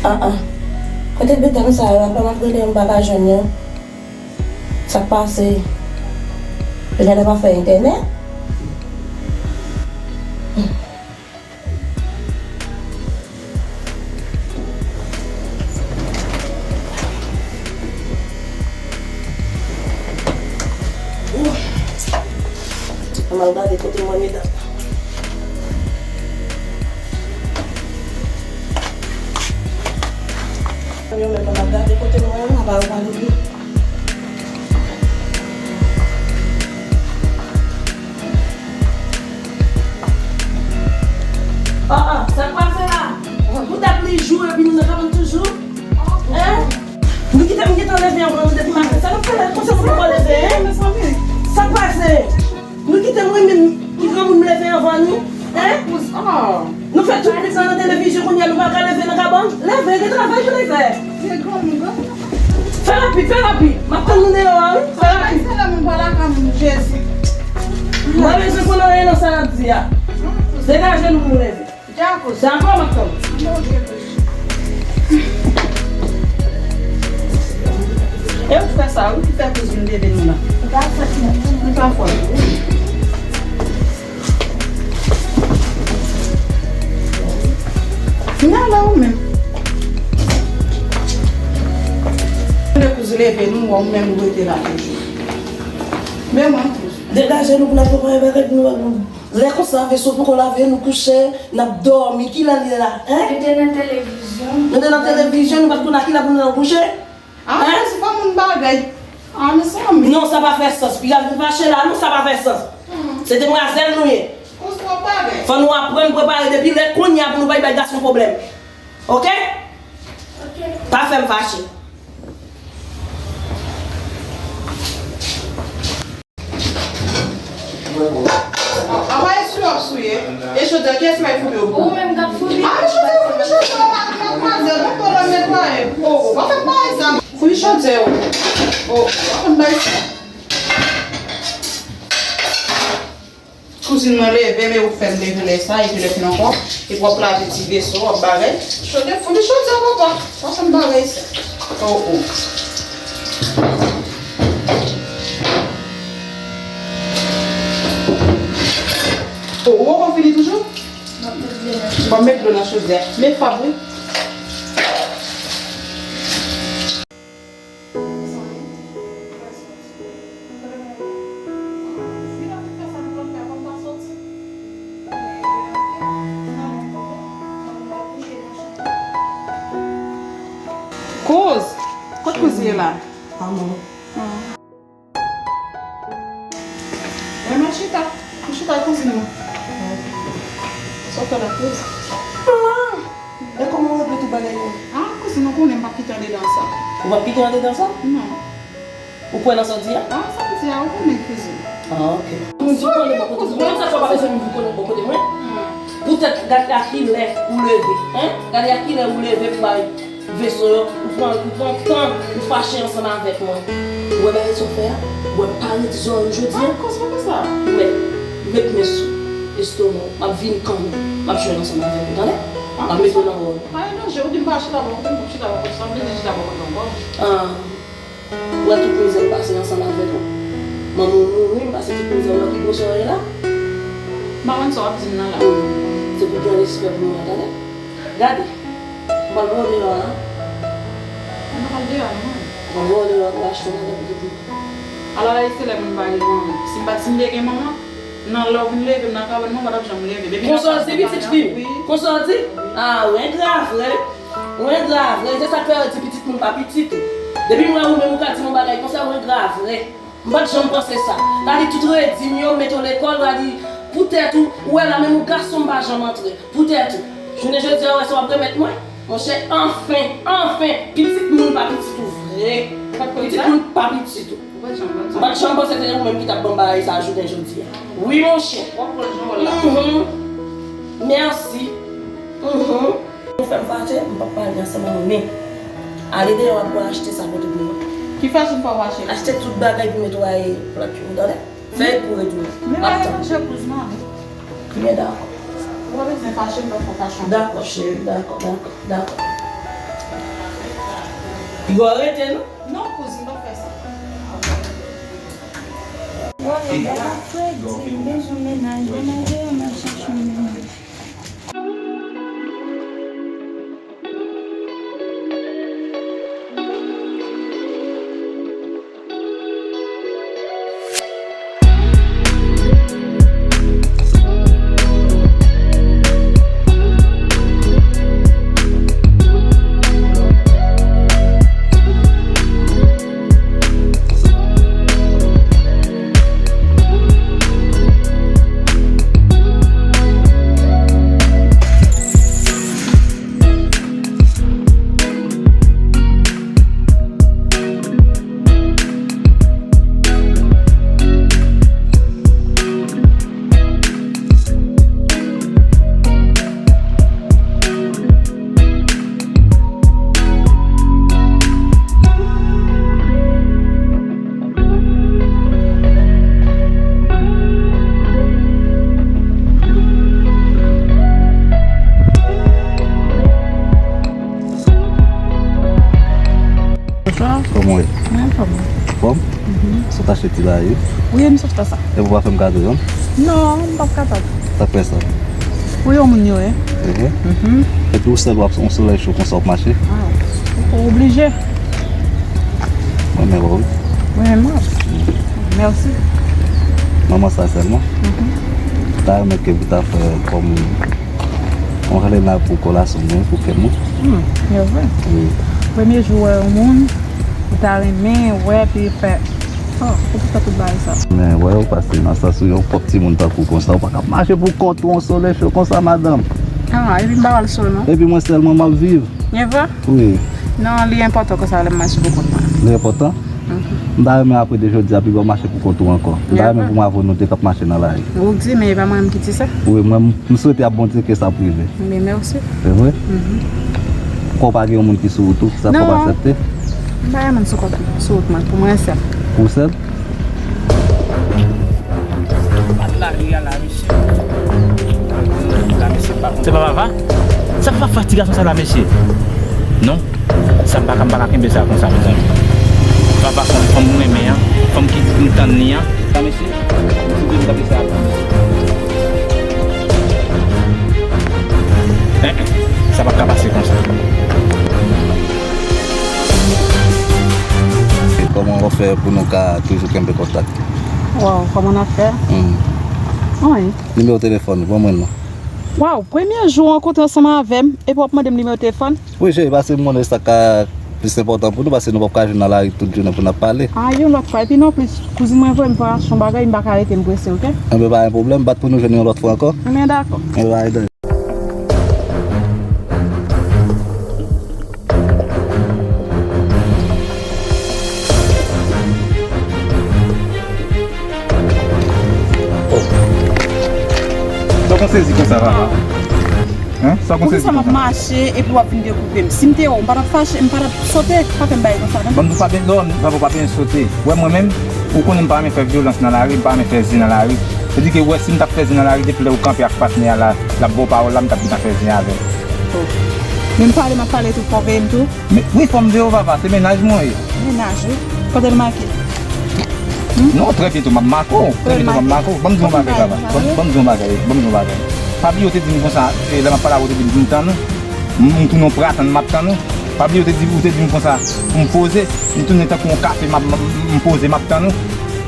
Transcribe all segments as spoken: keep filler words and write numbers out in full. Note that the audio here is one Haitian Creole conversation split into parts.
Ah, ah. Kote medam sa yo? Apa m ap rele yo, m pa ka jwenn yo. Sa k pase? Yo genlè pa fè entènèt? Ann al gade kote mwen, medam. Yo menm, ann al gade kote mwen, apa yo pa leve. Oh, oh, sa k pase la? Poutèt li jou epi nou nan kabann toujou? Hein? Nou kite m gentan leve anvan nou depi maten. Sa n ap fè la konsa pou nou pa leve, hein? Sa k pase? Nou kite mwen menm ki granmoun m leve anvan nou, hein? Nou fè tout plis la nan televizyon, kounye a nou pa ka leve nan kabann. Leve, gen travay pou leve. Fè rapid, fè rapid. M ap tann nou deyò a, wi. Fè rapid. Mwen bezwen konn anyen nan sa l ap di a. Degaje nou pou nou leve. Dakò, m ap tann. E ou k fè sa, ou ki fè kouzin leve nou la. Ou pa fè. M nan la ou menm. Lè kouzin leve nou, ou menm ou rete la toujou. Men mwen tou. Degaje nou pou n ap prepare bagay pou nou. Lè konsa, veso poko lave, nou kouche, n ap dòmi. Kilè l ye la, hein? Nou te nan televizyon. Nou te nan televizyon, nou pa t konn a kilè pou nou al kouche? Ah, hein? Se pa moun bagay. Ah, mezanmi. Non, sa pa fè sans. Piga vin fache la, non, sa pa fè sans. Se demwazèl nou ye. Fò nou aprann prepare depi lè kounye a pou nou pa bay gason pwoblèm. Oke? Pa fè m fache. Apa e sou w ap souye? E chodyè, kiyès ki bay foubi w? Ou menm k ap foubi. Ah, men chodyè, foubi chodyè, w pa, matmwazèl, mwen pran lòt netwaye. Oh, oh, pa fè m bagay sa. Foubi chodyè, oh. Oh, pa fè m bagay sa. Kouzin mwen leve, men ou fè m leve lè sa, epi lè fin ankò, epi w ap lave ti veso, w ap bagay. Chodyè, foubi chodyè, papa. Pa fè m bagay sa. Oh, oh. Oh, ou poko fini toujou? M ap met dlo nan chodyè. Men fab, wi. Kouz, kot kouz ye la? Amò. Mwen, mwen chita. Mwen chita kouzin mwen. Sa w fè la, kouz? Mwen la. E kòman w regle tout bagay yo? Ah, kouzin, ou konnen m p ap kite andedan sa. Ou p ap kite andedan sa? Non. Ou kwè nan sa w di a? Ah, sa m di a, ou konnen kouzin. Ah, ok. Moun di konnen bò kote mwen. Mwen, sa fè w pa bezwen vin konnen bò kote mwen. Poutèt gade a kilè ou leve, hein? Gade a kilè ou leve pou bay veso yo, ou pran, ou pran tan, ou fache ansanm avèk mwen. Ou wè bagay sa w fè a? Ou wè m pa redi zòrèy ou jodi a? Ah, kouz pa fè sa. Ou wè, met men sou estoma w, m ap vin kanmenm, m ap jwenn ansanm avèk ou, tande? M ap mete w nan wòl ou. Pa gen danje, ou di m pa chita bò kote m, pou m chita bò kote sa, m bezwen chita bò kote ankò. Ah, ou wè tout mizè k pase ansanm avèk ou? Manman w mouri, m pase tout mizè w nan pi gwo sòrèy la. M pa konn sa w ap di m nan la. Hmm, se pou gen respè pou mwen, tande? Gade, m pral voye w deyò a. Mwen pa pral deyò a, non. M pral voye w deyò a pou achte yon bagay pou tout moun. Ala la, se lè moun pa gen manman. Si m pa t, si m te gen manman, nan lè w vin leve m nan kabann mwen, w pa t ap janm leve. Depi nan kabann mwen. Konsa w di pitit fi m? Wi. Konsa w di? Ah, ou engra vre. Ou engra vre. Se sa k fè yo di pitit moun pa pitit ou. Depi m wè ou menm ou ka di m yon bagay konsa, ou engra vre. M pa t janm panse sa. Dali tout redi m yo, m mete w lekòl, dali poutèt ou, ou wè la menm ou gason m pa janm antre. Poutèt ou. Jounen jodi a, ou wè sa w ap remèt mwen? Monchè, anfen, anfen, pitit moun pa pitit ou vre. Pitit moun pa pitit ou. M pa t janm panse se te ou menm ki t ap ban m bagay sa a jounen jodi a. Wi, monchè. Mhm. Mèsi. Mhm. Ou fè m fache, m p ap pale ansanm avè w, men ale deyò a pou w al achte sa pou tout moun. Ki fason fò w achte? Achte tout bagay pou netwaye plant yo, ou tande? Fèy pou retounen. Men pa manje kouz non. Men dakò. Ou pa bezwen fache, m pa fè w fache ankò. Dakò, cheri, dakò, dakò, dakò. Piga w rete, non? Non, kouzin, pa fè sa. Wè, gade fredi, bezwen mennaj, mennaj yo mal chache yon mennaj. Bonjou. Kòman w ye? Mwen anfòm. Fòm? Mhm. Sot achte ti bagay wi. Wi, m sot fè sa. Epi w pa fè m kado, non? Non, m p ap kapab. Sa k fè sa? Pou yon moun yo ye. Mhm. Mhm. Epi w sèl w ap yon solèy cho konsa w ap mache? Ah, ou oblije. Mwen menm wi. Mwen menm wi. Mèsi. Manman sa sèlman. Mhm. Ta renmen ke pou ta fè kòm yon Helena pou kòlasyon mwen, pou kè mwen. Hmm, e vre. Wi. Premye jou wè yon moun, ou ta renmen wè, epi fè. Oh, ou pou fè tout bagay sa. Men wè, ou pase nan sans ou yon pwòp timoun tankou konsa, ou pa ka mache pou kont ou, yon solèy cho konsa, madanm. Ah, epi m pa wè l cho, non. Epi mwen sèlman m ap viv. E vre? Wi. Non, li enpòtan konsa, lè m mache pou kont mwen. Li enpòtan? Mhm. M ta renmen apre de jodi a, piga w mache pou kont ou ankò. M ta renmen pou m avè w nou de k ap mache nan lari. Ou di, men e pa mwen menm ki di sa. Wi, mwen, m swete ak Bondye ke sa ap rive. Men mèsi. Se vre? Mhm. Kò w pa gen yon moun ki sou wout ou, sa kò w pa aksepte? Non. M pa gen moun sou kont, sou wout mwen, pou mwen sèl. Pou w sèl? Lari a la, mesye. La, mesye, pa konn. Se pa Vava? Sa Vava fè ti gason sa la, mesye? Non. Sa m pa ka, m pa ka kenbe sa konsa, mezanmi. Vava se yon fanm mwen renmen an, fanm ki m tann li an. Sa, mesye, si m te sa. Eh, eh, sa pa ka pase konsa. E kòman w ap fè pou nou ka toujou kenbe kontak? Waw, kòman n ap fè? Hmm. Anyen. Nimewo telefòn ou, ban mwen l non. Waw, premye jou w rankontre ansanm avè m, epi w ap mande m nimewo telefòn? Wi, cheri, paske m konnen sa ka plis enpòtan pou nou, paske nou p ap ka jwenn nan lari tout jounen pou n ap pale. A, yon lòt fwa. Epi non plis, kouzin mwen voye m pou achte yon bagay, m pa ka rete, m prese, oke? Enben, pa gen pwoblèm, bat pou nou jwenn yon lòt fwa ankò. Enben, dakò. Enben, bay, dan. Sa w konn sezi konsa, Vava? Hein? Sa w konn sezi konsa? Poukisa m ap mache epi w ap vin dekoupe m? Si m te wè w, m pa t ap fache, m pa t ap sote, pa fè m bagay konsa, non. Ban m di w pa byen, non, Vava, w pa byen sote. Wè mwen menm, ou konnen m pa renmen fè vyolans nan lari, m pa renmen fè zen nan lari. Se di ke wè si m t ap fè zen nan lari, depi lè ou kanpe ak patnè a la, l ap ba w pawòl la, m t ap gentan fè zen avè w. Oh. Men m pale, m ap pale tou, fò w veye m tou. Men, wi, fò m veye w, Vava, se mennaj mwen w ye. Mennaj ou? Kote l make? Hmm? Non, trè byento, m ap make w. Trè byento, m ap make w. Ban m di w yon bagay, Vava. Ban m, ban m di w yon bagay, ban m di w yon bagay. Pa bliye w te di m konsa, e, lè m ap pale avè w, ou te di m vin tann ou. M, m tounen w pra tann, m ap tann ou. Pa bliye w te di, ou te di m konsa, pou m poze, m tounen tankou yon kafe, m ap, m, m poze, m ap tann ou.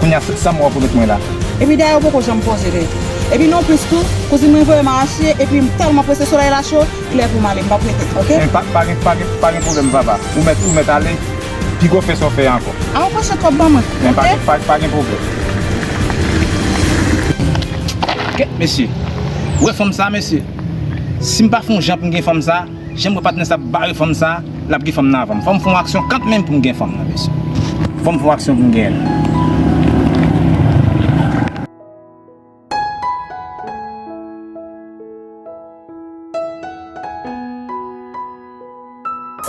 Kounye a, sa, sa m wè w pwomèt mwen la. Epi dayè, ou poko janm poze vre. Epi non plis tou, kouzin mwen voye m achte, epi m tèlman prese, solèy la cho, klè pou m ale, m p ap rete, oke? Men pa, pa gen, pa gen, pa gen pwoblèm, Vava. Ou mèt, ou mèt ale, piga w fè sa w fè a ankò. A, ou panche twòp ban mwen, oke? Men pa gen, pa, pa gen pwoblèm. Kèt, mesye. Ou wè fanm sa, mesye? Si m pa fè yon jan pou m gen fanm sa, jan m wè patnè sa ap bare fanm sa, l ap gen fanm nan avan m. Fò m fè yon aksyon kanmenm pou m gen fanm nan, mesye. Fò m fè yon aksyon pou m genyen l.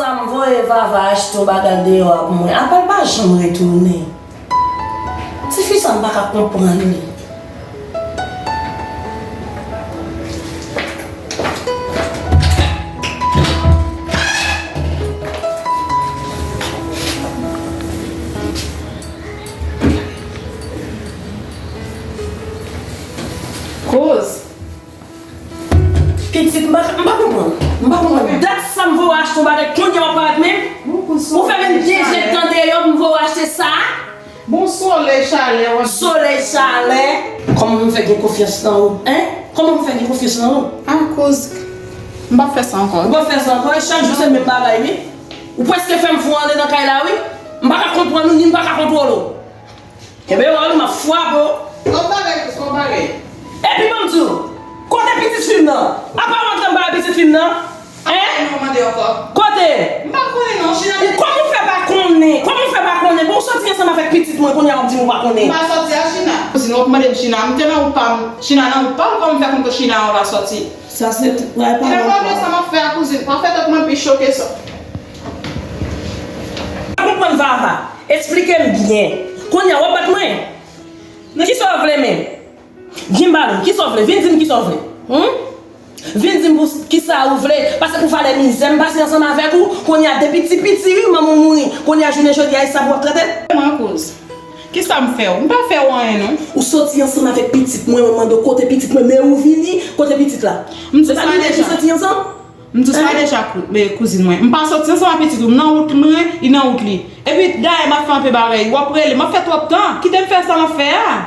Sa m voye Vava achte yon bagay deyò a pou mwen. Apa l pa janm retounen? Tifi sa m pa ka konprann li. Bon solèy chalè w ap. Solèy chalè. Kòman m fè gen konfyans nan ou? Hein? Kòman m fè gen konfyans nan ou? Ah, kouz, m p ap fè sa ankò. Ou p ap fè sa ankò? E chak jou se menm bagay, wi. Ou prèske fè m fou andedan kay la, wi. M pa ka konprann ou, ni m pa ka kontwole w. Kenbe wòl ou, m ap frape w. Yon bagay, yon bagay. Epi ban m di w, kote pitit fi m nan? Apa w antre m ba pitit fi m nan? Hein? Apa nou mande ankò? Kote? M pa konnen non, China. Ou kòman w fè pa konnen? Kòman w fè pa konnen? Bon, w soti ansanm avèk pitit mwen, kounye a w ap di m ou pa konnen. M pa soti a China. Kouzin, w ap mande m China. M te nan wout pa m. China nan wout pa m, kòman m fè konn ke China an pa sòti? Sa se tout, wè, pa. Mwen pa wè sa m ap fè a kouzin. Pa fè tèt mwen pi cho ke sa. Pa konprann Vava. Eksplike m byen. Kounye a w ap bat mwen? Nan kisa w vle menm? Di m ba nou, kisa w vle? Vin di m kisa w vle. Hum? Vin di m pou kisa ou vle. Paske pou valè mizè m pase ansanm avèk ou, kounye a depi ti piti, wi, manman w mouri. Kounye a jounen jodi a, e sa pou w ap trete? Mwen kouz. Kisa m fè w? M pa fè w anyen, non. Ou soti ansanm avèk pitit mwen, mwen mande w kote pitit mwen, men ou vini, kote pitit la? M di sa deja. Se pa nou ki soti ansanm? M di sa deja, kou-, men kouzin mwen. M pa soti ansanm ak pitit ou. M nan wout mwen, li nan wout li. Epi, dayè, m ap fè anpe bagay. W ap rele. M ap fè twòp tan. Kite m fè sa m ap fè a.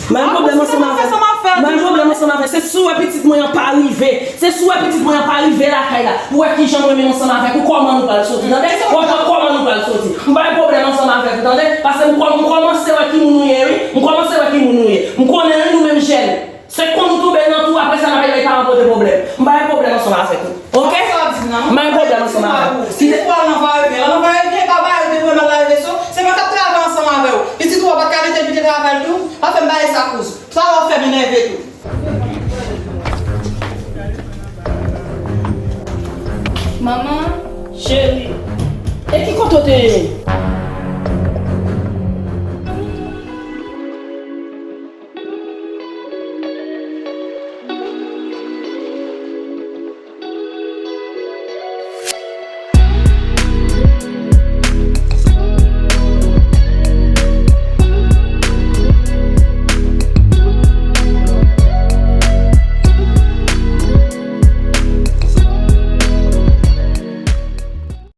M pa gen pwoblèm ansanm avè w. M pa gen pwoblèm ansanm avè w. Se si w wè pitit mwen an pa rive. Se si w wè pitit mwen an pa rive lakay la. Pou w wè kijan mwen menm ansanm avèk ou, kòman nou pral soti. Tande? W ap wè kòman nou pral soti. M pa gen pwoblèm ansanm avèk ou, tande? Paske m kò-, m kòmanse wè ki moun ou ye, wi. M kòmanse wè ki moun ou ye. M konnen, wi, nou menm jèn. Se konn ou tonbe nan twou, apre sa n ap bay paran pote pwoblèm. M pa gen pwoblèm ansanm avèk ou. Oke? Sa w ap di m nan, non? M pa gen pwoblèm ansanm avèk ou. Si w al nan Varevyen, al nan Varevyen, e pa Varevyen pou al Laveso, se mwen k ap travay ansanm avè w. Pitit ou a pa t ka mete l kite travay l tou? Pa fè m bagay sa, kouz. Sa w ap fè m enève tou. Manman. Cheri. E ki kote w te ye?